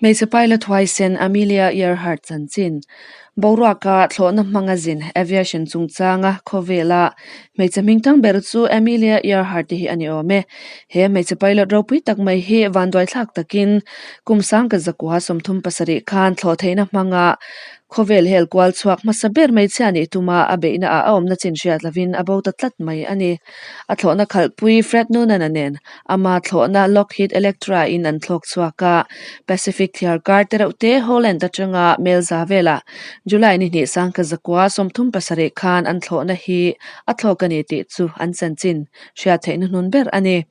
Hmeichhe pilot huaisen Amelia Earhart chanchin, boruaka thlawhna hmanga zin aviation chungchanga khawvela hmeichhe hmingthang ber chu Amelia Earhart te hi a ni awm e. He hmeichhe pilot ropui tak mai hi vanduaithlak takin kum sangka zakua 37 khan thlawh theihna hmanga Khawvel hel kual chhuak hmasa ber hmeichhia nih tuma a beihna ah a awmna chin hriat lovin a bo ta tlat mai a ni. A thlawhna khalhpui Fred Noonan-a nen ama thlawhna Lockheed Electra in an thlawk chhuak a, Pacific thiar kar te reuh te Holland atanga Melza velah July ni hnih sangka zakua 37 khan an thlawhna hi a thlawk a ni tih chu an chanchin hriat theihna hnun ber a ni.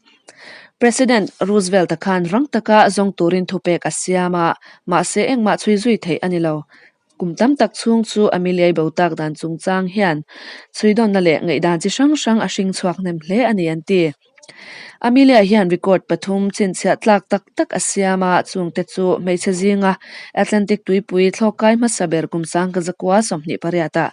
President Roosevelt-a khan rang taka zawng turin thupek a siam a, mahse engmah chhui zui theih a ni lo. Kum tam tak chhung chu a miliai bo tak dan chungchang hian chhuidawnna leh ngaihdan chi hrang hrang a hring chhuak hnem hle a ni an ti. Amelia hian record pathum chhinchhiah tlak tak tak a siam a, chungte chu hmeichhe zinga Atlantic tuipui thlawkkai hmasa ber kum sangka zakua 28 ah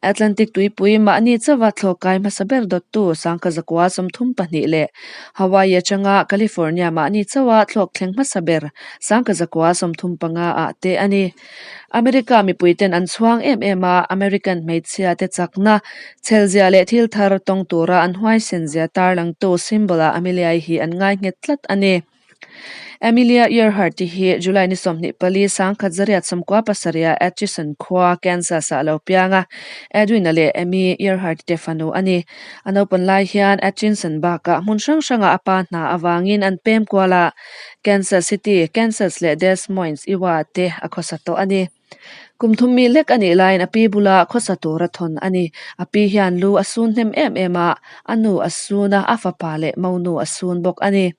Atlantic tuipui mahni chauha thlawkkai hmasa ber dawttu sangka zakua 32 leh Hawaii atanga California mahni chauha thlawk thleng hmasa ber sangka zakua 35 ah te a ni. America mipuiten an chhuang em em a, American hmeichhia te chakna, chhelzia leh thil thar tawng tura an huaisenzia tarlangtu symbol-ah Amelia-i hi an ngai nghet tlat a ni. Amelia Earhart ti hi July ni 24 1897 ah Atchison khua, Kansas ah a lo piang a, Edwin-a leh Amy Earhart te fanu a ni. A naupan lai hian Atchinson bakah hmun hrang hrangah a pa hna avangin an pem kual a, Kansas City, Kansas leh Des Moines, Iowa te a khawsa tawh a ni. Kum thum mi lek a nih laiin a pi bula khawsa tura thawn a ni. A pi hian lu a sun hnem em em a, a nu a sun a, a fapa leh monu a sun bawk a ni.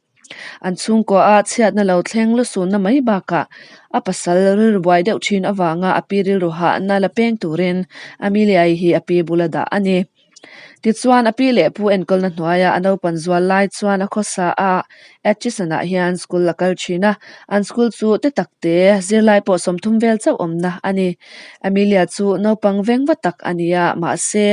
An chhungkaw a chhiatna lo thleng lusunna mai bakah a pasal rilru buai deuh thin avanga a pi rilru hahna la peng turin Amelia-i hi a pi bula dah a ni. Tichuan a pi leh pu enkawlna hnuaia a naupan zual lai chuan a khawsa a, Atchison-ah hian school a kal thin a, an school chu te tak te zirlai pawh 30 vel chauh awmna a ni. Amelia chu naupang veng va tak a ni a, mahse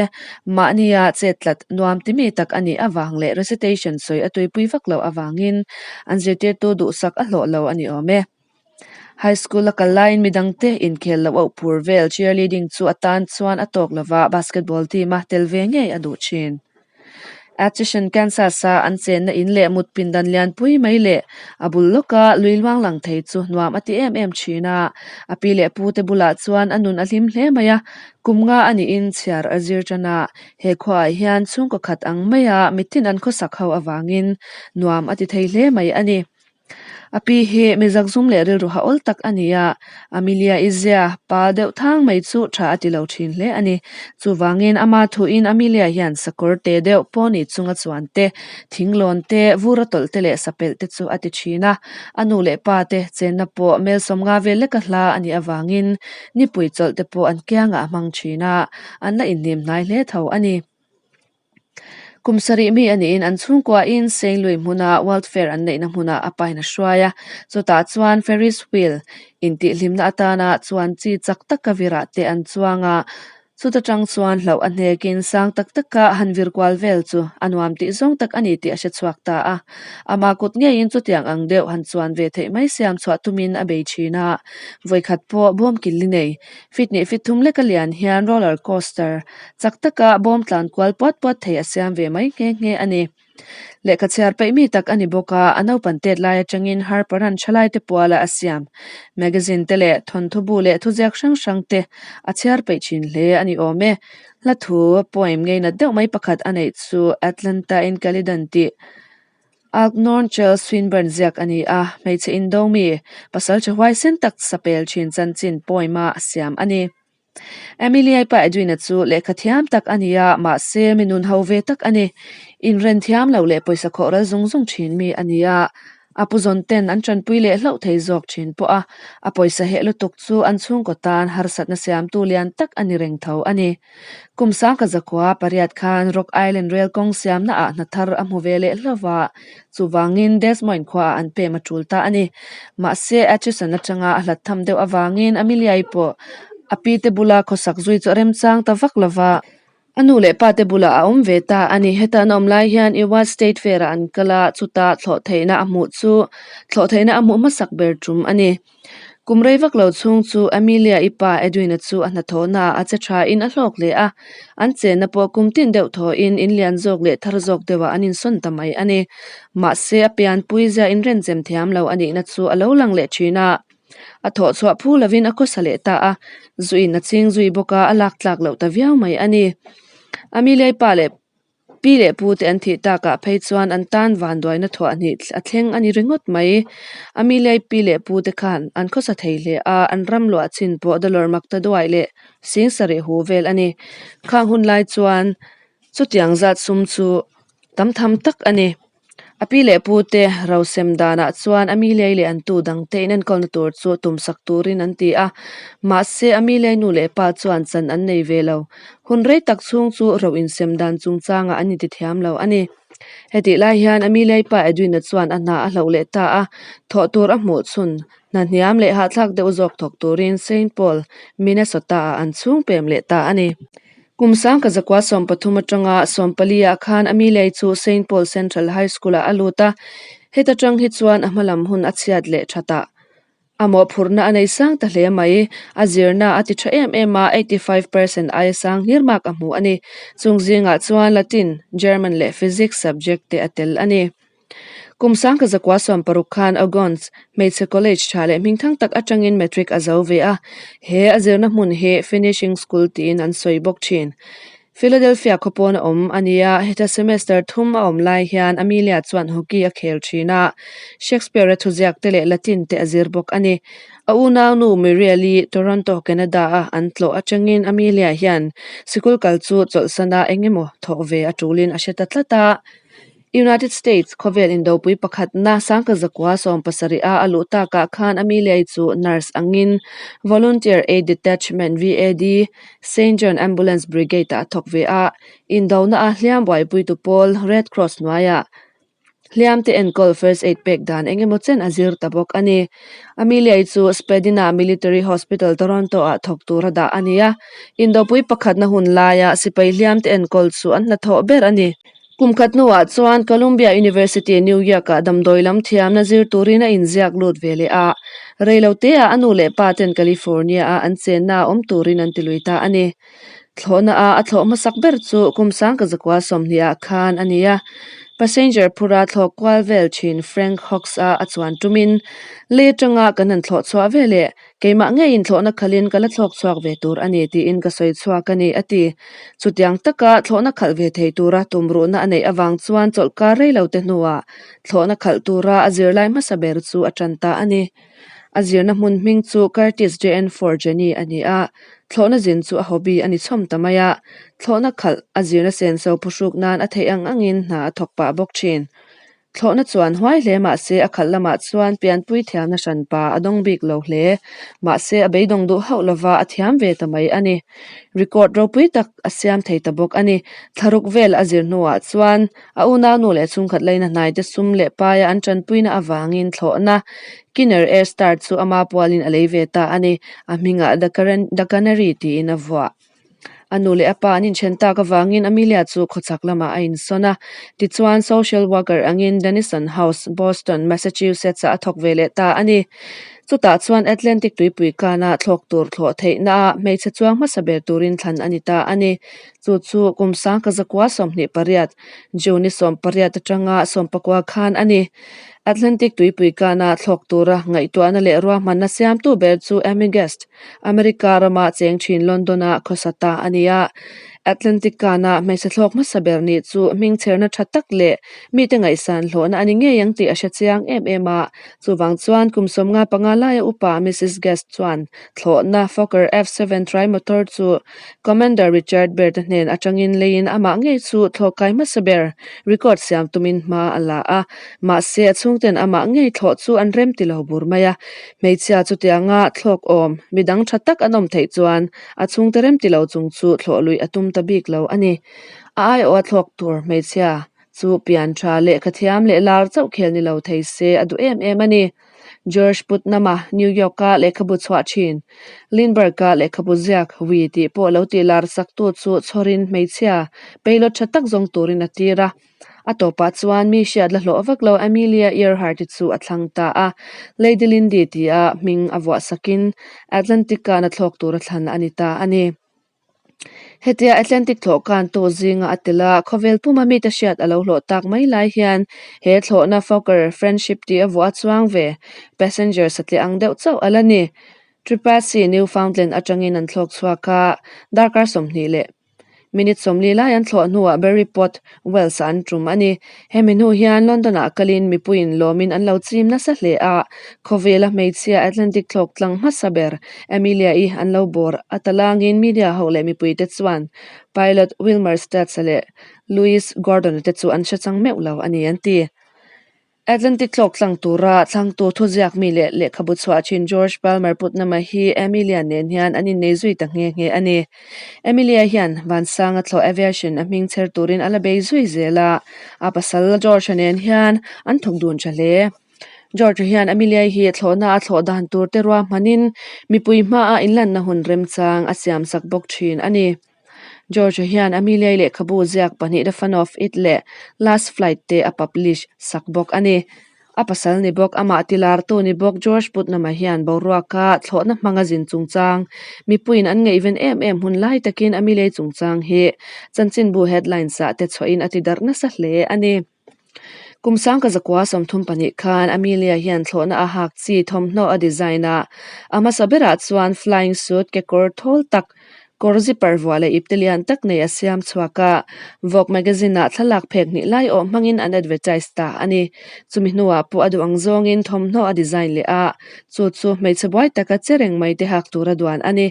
mahnia chet tlat nuam ti mi tak a nih avang leh recitation sawi a tuipui vak loh avangin an zirtirtu duhsak a hlawh lo a ni awm e. High school a kal laiin midangte inkhel loh auh phur vel cheerleading chu a tan chuan a tawk lova basketball team a tel ve ngei a duh thin. Atchison, Kansas-a an chenna in leh mut pindan lianpui mai leh a bul lawka lui luang lang thei chu nuam a ti em em thin a. A pi leh pu te bulah chuan a nun a hlim hle mai a, kum nga a niin chhiar a zir tan a. He khuaah hian chhungkaw khat ang maia mitin an khawsak ho avangin nuam a ti thei hle mai a ni. A pi hi mi zakzum leh rilru ha awl tak a ni a, Amelia i zia pa deuh thang mai chu tha a ti lo thin hle a ni. Chuvangin ama thuin Amelia hian sakawr te deuh pawni chunga chuan te, thinglawn te, vur a tawlh te leh sapelh te chu a ti thin a. A nu leh pa te chenna pawh mel 50 vel leka hla a nih avangin nipui chawlh te pawh an kiangah a hmang thin a, an la inhnim hnai hle tho a ni. Kum sarih mi a niin an chhungkuain Saint Louis hmuna World Fair an neihna hmunah a pain a hruai a, chutah chuan Ferris wheel intihhlimna atana chuan chi chak taka virah te an chuang a, chuta tang chuan hlauh a hnekin sang tak taka han vir kual vel chu a nuam tih zawng tak a ni tih a hre chhuak ta a. Ama kut ngeiin chutiang ang deuh han chuan ve theih mai siam chhuah tumin a bei thin a, vawikhat pawh bawm kil li nei Fit nih fit thum leka lian hian roller coaster chak taka bawm tlan kual puat puat thei a siam ve mai nghe nghe a ni. Lehkha chhiar peih mi tak a ni bawk a, a naupan tet lai atangin Harper an thalai te puala a siam. Magazine te leh thawnthu bu leh thuziak hrang hrang te a chhiar peih thin hle a ni awm e. Hla thu poem ngei nat deuh mai pakhat a neih chu Atlanta in Caledon tih Algernon Charles Swinburne ziak a ni a, hmeichhe indo mi, pasal tha huaisen tak sapel thin chanchin poem a siam a ni. Amelia-i pa Edwin-a chu lehkha thiam tak a ni a, mahse mi nun ho ve tak a ni. Inren thiam lo leh pawisa khawh ral zung zung thin mi a ni a, a pu zawn ten an tanpui leh hlauh thei zawk thin pawh a, a pawisa heh lutuk chu an chhungkaw tan harsatna siamtu lian tak a ni reng tho a ni. Kum sangka zakua pariat khan Rock Island rel kawng siamna ah hna thar a hmu ve leh hlauh a, chuvangin Des Moines khua ah an pem a tul ta a ni. Mahse, Atchison atanga a hlat tham deuh avangin Amelia-i pawh a pi te bula khawsak zui chu a remchang ta vak lova, a nu leh pa te bulah a awm ve ta a ni. Heta an awm lai hian Iowa State Fair ah an kal a, chuta thlawh theihna a hmuh chu thlawh theihna a hmuh hmasak ber tum a ni. Kum rei vak lo chhung chu Amelia-i pa Edwin-a chu a hnathawhnaah a che thain a hlawk hle a, an chenna pawh kum tin deuh thawhin in lian zawk leh thar zawk deuhah an insawn ta mai a ni. Mahse, a pianpui zia inrenchem thiam lo a nihna chu a lo lang leh thin a, a thawh chhuah phu lovin a khawsa leh ta a, zuin a ching zui bawk a, a lak tlak loh ta viau mai a ni. Amelia-i pa leh Pi leh pu te an thih takah phei chuan an tan vanduaina thuah hnih a thleng a ni ringawt mai. Amilei pi leh pu te khan an khawsa thei hle a, an ram luah chin pawh dollar mak ta duai leh sing sarih hu vel a ni. Khang hun lai chuan chutiang zat sum chu tam tham tak a ni. A pi leh pu te rosem danah chuan a milei leh an tu dangte inenkawlna tur chu tumsak turin an ti a, mahse a milei nu leh pa chuan chan an nei ve lo. Hun rei tak chhung chu ro insem dan chungchangah an intithiam lo a ni. Hetih lai hian a milei pa Edwin-a chuan a hna a hloh leh ta a, thawh tur a hmuh chhun hna hniam leh hahthlak deuh zawk thawk turin Saint Paul, Minnesota-ah an chhung pem leh ta a ni. Kum sang ka zakua 13 atanga 14 ah khan Amelia-i chu Saint Paul Central High School-ah a lut a, heta tang hi chuan a hmalam hun a chhiat leh that a, a mawhphurhna a nei sang ta hle mai. A zirna a ti tha em em a, 85 percent aia sang hlir mark a hmu a ni. Chung zingah chuan Latin, German leh Physics subject te a tel a ni. Kum sang ka zakua 60 khan Ogons hmeichhe college tha leh hmingthang tak atangin matric a zo ve a, he a zirna hmun hi Finishing School tiin an sawi bawk thin. Philadelphia khawpawn a awm a nia, heta semester thum a awm lai hian Amelia chuan hockey a khel thin a, Shakespeare-a thuziak te leh Latin te a zir bawk a ni. A unaunu Muriel-i Toronto, Canada-a an tlawh atangin Amelia hian sikul kal chu chawlhsana eng emaw thawh ve a tulin a hre ta tlat a. United States khawvel indopui pakhatna sangka zakua 70 a a luh takah khan Amelia-i chu nurse angin Volunteer Aid Detachment, VAD, Saint John Ambulance Brigade-ah a thawk ve a, indona a hliam buaipuitu pawl Red Cross hnuaiah hliamte enkawl first aid pek dan eng emaw chen a zir ta bawk a ni. Amelia-i chu Spadina Military Hospital, Toronto-ah thawk tura dah a ni a, indopui pakhatna hun laia sipai hliamte enkawl chu an hnathawh ber a ni. Kum khat hnuah chuan Columbia University, New York-ah damdawi lam thiamna zir turin a inziak lut ve leh a. Reiloteah a nu leh pa ten California-a an chenna a awm turin an tilui ta a ni. Thlawhna-a a thlawh hmasak ber chu kum sangka zakua 20 ah khan a ni a. Passenger phura thlawk kual vel thin Frank Hawks-a a chuan tumin lei atanga kan han thlawh chhuah ve leh Keimah ngeiin thlawhna khalhin ka la thlawk chhuak ve tur a ni tiin ka sawi chhuak a ni, a ti. Chutiang taka thlawhna khalh ve thei tura tumruhna a neih avang chuan chawlhkar rei lo te hnuah thlawhna khalh tura a zirlai hmasa ber chu a tan ta a ni. A zirna hmun hming chu Curtis JN Four Jenny a ni a, thlawhna zin chu a hobby a ni chhawm ta mai a, thlawhna khalh a zirna senso phuhruk nan a theih ang angin hna a thawk pah bawk thin. Thlawhna chuan huai hle mahse a khalh lamah chuan pianpui thiamna hranpa a dawng bik lo hle. Mahse a beidawng duh hauh lova a thiam ve ta mai a ni. Record ropui tak a siam thei ta bawk a ni. Thlaruk vel a zir hnuah chuan a unaunu leh chhungkhat leina hnaite sum leh paia an tanpuina avangin thlawhna Kinner Air Star chu ama pualin a lei ve ta a ni. A hmingah The Canary tiin a vuah. A nu leh a pa an inthen tak avangin Amelia chu khawchhak lamah a insawn a. Tichuan, social worker angin Denison House, Boston, Massachusetts-ah a thawk ve leh ta a ni. Chutah chuan Atlantic tuipui kana thlawk tur thlawh theihnaah hmeichhe chuang hmasa ber turin thlan a ni ta a ni. Chu chu kum sangka zakua 28, June ni 18 atanga 19 khan a ni. Atlantic tuipui kana thlawk tura ngaihtuahna leh ruahmanna siamtu ber chu Amy Guest, America rama cheng thin London-a khawsa ta a ni a. Atlantic kana hmeichhe thlawk hmasa ber nih chu hmingchherna tha tak leh mite ngaihsan hlawhna a ni ngei ang tih a hre chiang em em a. Chuvang chuan kum 55 laia upa Missus Guest chuan thlawhna Fokker F-seven Trimotor chu Commander Richard Byrd-a hnen atangin leiin amah ngei chu thlawh kai hmasa ber record siam tumin hma a la a. Mahse a chhungten amah ngei thlawh chu an rem ti lo bur mai a. Hmeichhia chutianga thlawk awm midang tha tak an awm theih chuan a chhungte rem ti lo chung chu thlawh luih a tum ta bik lo a ni. A aiawha thlawk tur hmeichhia chu pian tha lehkha thiam leh lar chauh khel ni lo thei se a duh em em a ni. George Putnam-a New York-a lehkhabu chhuah thin, Lindbergh-a lehkhabu ziak Wi tih pawh lo tih lar saktu chu chhawrin hmeichhia peilawt tha tak zawng turin a tir a. A tawpah chuan mi hriat la hlawh vak lo Amelia Earhart-i chu a thlang ta a, Lady Lindy tia hming a vuah sakin Atlantic kana thlawk tura thlan a ni ta a ni. Hetia Atlantic thlawhkantu zinga a tel a, khawvel puma mite hriat a lo hlawh tak mai lai hian he thlawhna Fokker Friendship tih a vuah a chuang ve, passenger satliah ang deuh chauh a la ni. Trepassey, Newfoundland atangin an thlawk chhuak a, darkar 20 leh Minute 40 lai an thlawh hnuah Barry Port, Wales-ah an tum a ni. Hemi hnu hian London-ah kalin mipuiin lawmin an lo chim nasa hle a, khawvela hmeichhia Atlantic thlawk tlang hmasa ber Amelia-i an lo bawr a talangin media ho leh mipuite chuan pilot Wilmer Stutz-a leh Louis Gordon-a te chu an hre chang meuh lo a ni an ti. Atlantic thlawk tlang tura thlangtu thuziak mi leh lehkhabu chhuah thin George Palmer Putnam-a hi Amelia nen hian an innei zui ta nghe nghe a ni. Amelia hian Vansanga thlawh aviation a hming chher turin a la bei zui zel a, a pasal George-a nen hian an thawk dun tha hle. George-a hian Amelia-i hi thlawhna a thlawh dan tur te ruahmanin mipui hmaah inlanna hun remchang a siamsak bawk thin a ni. George-a hian Amelia-i lehkhabu ziak pahnih The Fun of It leh Last Flight te a publish sak bawk a ni. A pasal ni bawk, amah tilartu ni bawk George Putnam-a hian boruaka thlawhna hmanga zin chungchang mipuiin an ngaihven em em hun lai takin Amelia-i chungchang hi chanchinbu headlines-ah te chhuahin a ti darh nasa hle a ni. Kum sangka zakua 32 khan Amelia hian thlawhna a hak chi thawmhnaw a design a, a hmasa berah chuan flying suit kekawr thawl tak, kawr zipper vuah leh ipte lian tak nei a siam chhuak a, Vogue magazine-ah thlalak phek hnih lai awh hmangin an advertise ta a ni. Chumi hnuah pawh a duh ang zawngin thawmhnaw a design leh a, chu chu hmeichhe buai taka che reng mai te hak tura duan a ni.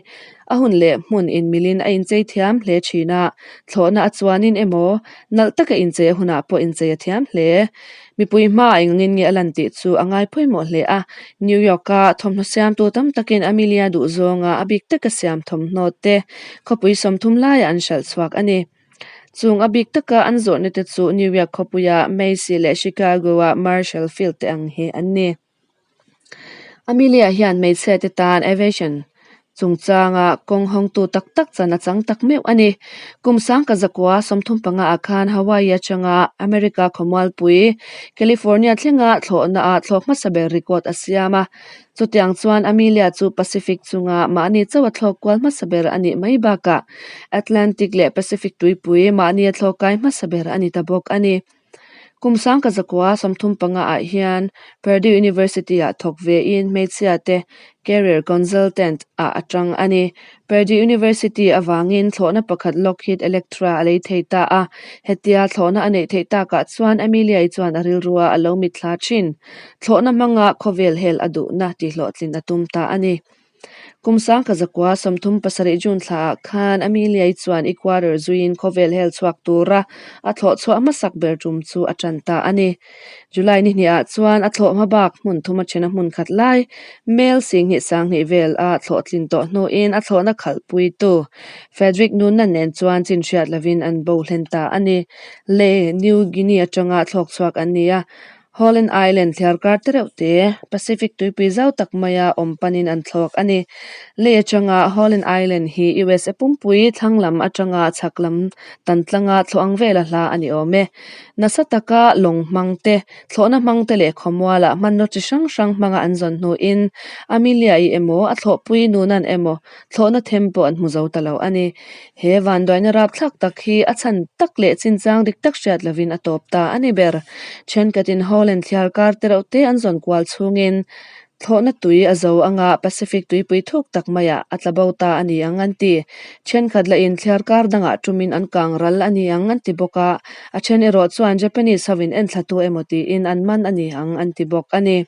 A hun leh hmun inmilin a inchei thiam hle thin a, thlawhna a chuanin emaw, nalh taka inchei a hunah pawh inchei a thiam hle. Mipui hmaah engangin nge a lan tih chu a ngai pawimawh hle a, New York-a thawmhnaw siamtu tam takin Amelia duhzawnga a bik taka siam thawmhnaw te khawpui 30 laiah an hralh chhuak a ni. Chung a bik taka an zawhna te chu New York khawpuia Macy leh Chicago-a Marshall Field te ang hi an ni. Amelia hian hmeichhia te tan aviation chungchanga kawng hawngtu tak tak chan a chang tak meuh a ni. Kum sangka zakua 35 ah khan Hawaii atanga America khawmualpui California thlenga thlawhna ah thlawk hmasa ber record a siam a. Chutiang chuan Amelia chu Pacific chunga mahni chauh a thlawk kual hmasa ber a nih mai bakah Atlantic leh Pacific tuipui mahni a thlawk kai hmasa ber a ni ta bawk a ni. Kum sangka zakua 35 ah hian Purdue University ah thawk ve in hmeichhia te career consultant ah a tang a ni. Purdue University avangin thlawhna pakhat Lockheed Electra a lei thei ta a, hetia thlawhna a neih theih takah chuan Amelia-i chuan a rilrua a lo mitthla thin. Thlawhna hmanga khawvel hel a duhna tihhlawhtlin a tum ta a ni. Kum sangka zakua 37 June thla ah khan Amelia-i chuan Ecuador zuiin khawvel hel chhuak tura a thlawh chhuah hmasak ber tum chu a tan ta a ni. July ni hnih ah chuan a thlawh hmabak hmun thum a then a hmun khat lai mel 10,000 20,000 vel a thlawh tlin tawh hnuin a thlawhna khalhpuitu Frederick Noonan nen chuan chin hriat lovin an bo hlen ta a ni. Le New Guinea atanga thlawk chhuak an ni a. Holland Island thliarkar te reuh te, Pacific tuipui zau tak maia awm panin an thlawk a ni. Lei atanga Holland Island hi USA pumpui thlang lam atanga chhak lam tan tlanga thlawh ang vela hla a ni awm e. Nasa taka lawng hmang te, thlawhna hmang te leh khawmualah hmanraw chi hrang hrang hmanga an zawn hnuin Amelia-i emaw a thlawhpui nunan emaw thlawhna them pawh an hmu zo ta lo a ni. He vanduaina rapthlak tak hi a chhan tak leh chinchang dik tak hriat lovin a tawp ta a ni ber. Thenkhatin Holland thliar kar te reuh te an zawn kual chhungin thlawhna tui a zo anga Pacific tuipui thuk tak maiah a tla bo ta a ni ang an ti. Thenkhat lahin thliar kar dangah tumin an kang ral a ni ang an ti bawk a, a then erawh chuan Japanese hovin enthlatu emaw tiin an man a ni ang an ti bawk a ni.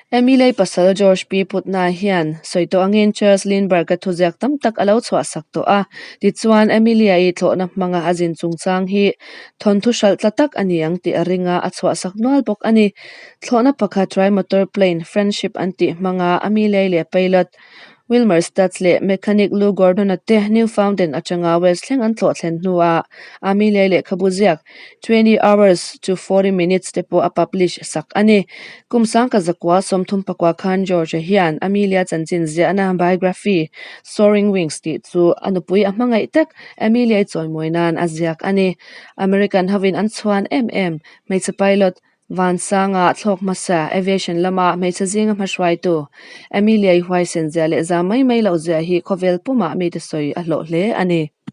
Emily pasal George P. Putna hian sawi tawh angin Charles Lindbergh-a thuziak tam tak a lo chhuahsak tawh a. Tichuan, Emilia-i thlawhna hmanga a zin chungchang hi thawnthu hralh tla tak a ni ang tih a ring a, a chhuahsak nual bawk a ni. Thlawhna pakhat trimotor plane, Friendship an tih hmanga Amelia-i leh pilot. Wilmer Stutz leh mechanic Lou Gordon-a te Newfoundland atanga Wales thleng an tlawh thlen hnuah Amelia-i lehkhabu ziak 20 Hours to 40 Minutes te pawh a publish sak a ni. Kum sangka zakua 34 khan George-a hian Amelia chanchin ziahna biography Soaring Wings tih chu a nupui a hmangaih tak Amelia-i chawimawi nan a ziak a ni. American hovin an chhuan em em hmeichhe pilot Vansanga thlawk hmasa aviation lama hmeichhe zinga hmahruaitu Amelia-i huaisen zia leh za mai mai loh zia hi khawvel pumah mite sawi a hlawh hle a ni.